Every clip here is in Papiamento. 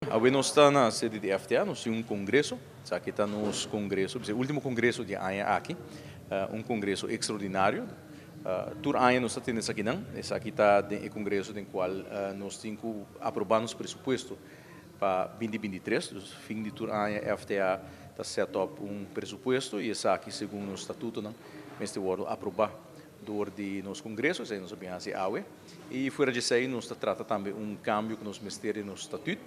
Awe nos ta na sede di FTA, nos tin un kongreso. Esaki ta nos kongreso, e último kongreso di aña aki, un kongreso ekstraordinario. Tur aña nos ta tene esakinan. Esaki ta e kongreso den kual nos tin ku aprobá nos presupuesto pa 2023. Dus fin di tur aña FTA ta set up un presupuesto i esaki, segun nos statutonan, mester wòrdu aprobá dor di nos kongreso. Esei nos a bin hasi awe. I fuera di esei nos ta trata tambe un kambio ku nos mester den nos statut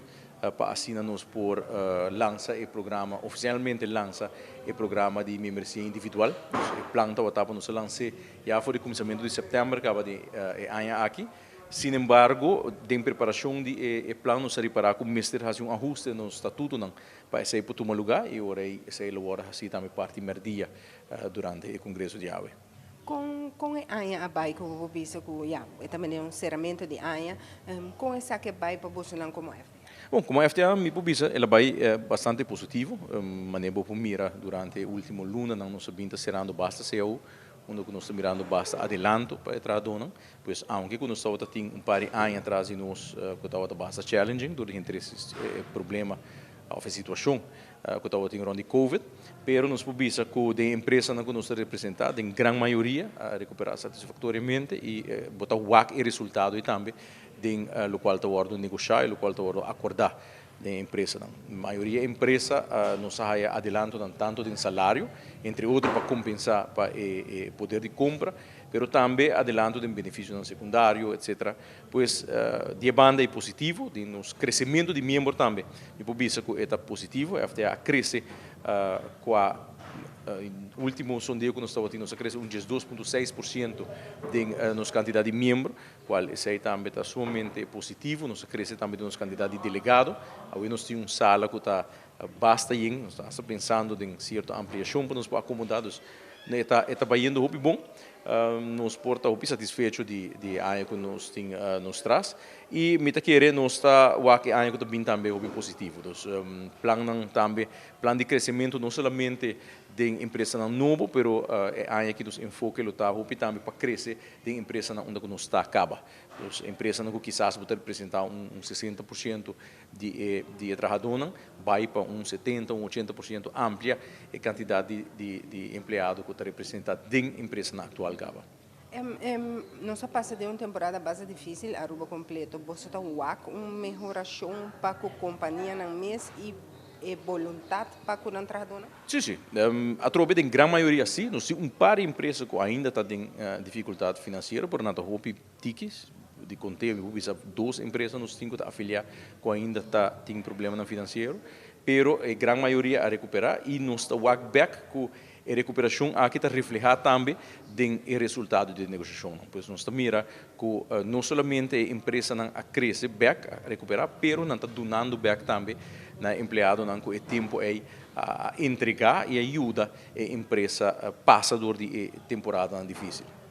pa asina nos por lansa e programa, ofisialmente lansa e programa di membresia individual. E plan tabata pa nos a lans'é ya for di kuminsamentu di sèptèmber kaba di e aña aki. Sin embargo, den preparashon di e plan nos a ripará ku mester hasi un ahuste den nos statutonan pa esei por tuma lugá i ora ei esei lo wòrdu hasí tambe parti mèrdia durante e kongreso di awe. Kon e aña a bai ku bo bisa ku ya e ta manera un seramentu di aña? Kon esaki a bai pa bosonan komo FTA? Bon, komo FTA mi por bisa el a bai bastante positivo. Manera bo por mira durante e último lunanan nos a bin ta serando basta cao, unda ku nos ta mirando basta adelanto pa e trahadónan. Pues aunke ku nos tabata tin un par di aña atras di nos ku tabata basta challenging dor di henter e problema òf e situashon ku tabatin rònt di Covid, pero nos por bisa ku den empresanan ku nos ta representá, den gran mayoria a rekuperá satisfaktoriamente i bo ta wak e resultado ei tambe den lokual ta wòrdu negoshá i lokual ta wòrdu akordá den e empresanan. Mayoria empresa nos a haya adelantonan tantu den salario, entre otro pa kompensá pa e poder di kompra, pero tambe adelanto den benefisionan sekundario, etcetera. Pues, di e banda ei positivo, di nos kresementu di miembro tambe mi por bisa ku e ta positivo. FTA a krese kua último sondeo ku nos tabatin nos a krese un 12.6% den nos kantidat di miembro, kual esei tambe ta sumamente positivo. Nos a krese tambe den nos kantidat di delegado. Awe nos tin un sala ku ta basta yen, nos ta hasta pensando den sierto ampliashon pa nos por akomodá. Dus e ta e ta bayendo hopi bon. Nos por ta hopi satisfecho di di e aña ku nos tin nos tras i mi ta kere nos ta wak e aña ku ta bin tambe hopi positivo. Dus plannan tambe, plan di kresementu no solamente den empresanan nobo pero e aña aki nos enfoke lo ta hopi tambe pa krese den empresanan unda ku nos ta kaba. Dus empresanan ku kisas bo ta representá un 60% di e di e trahadónan bai pa un 70, un 80% amplia e kantidat di di di empleado ku ta representá den empresanan aktual kaba. Nos a pasa den un temporada basta difísil Aruba kompleto. Boso ta wak un mehorashon pa ku kompanianan mes i e boluntat pa ku nan trahadónan? Sí, sí. Atrobe den gran mayoria sí. Nos tin un par di empresa ku ainda ta den difikultat finansiero, pero nan ta hopi tikis di konteo. Mi por bisa dos empresa nos tin ku ta afiliá ku ainda ta tin problemanan finansiero, pero e gran mayoria a rekuperá i nos ta wak bèk ku e rekuperashon aki ta reflehá tambe den e resultado di e negoshashonnan. Pues nos ta mira ku no solamente e empresanan a krese bèk, a rekuperá, pero nan ta dunando bèk tambe na e empleadonan ku e tempu ei a entregá i a yuda e empresa pasa dor di e temporadanan difísil.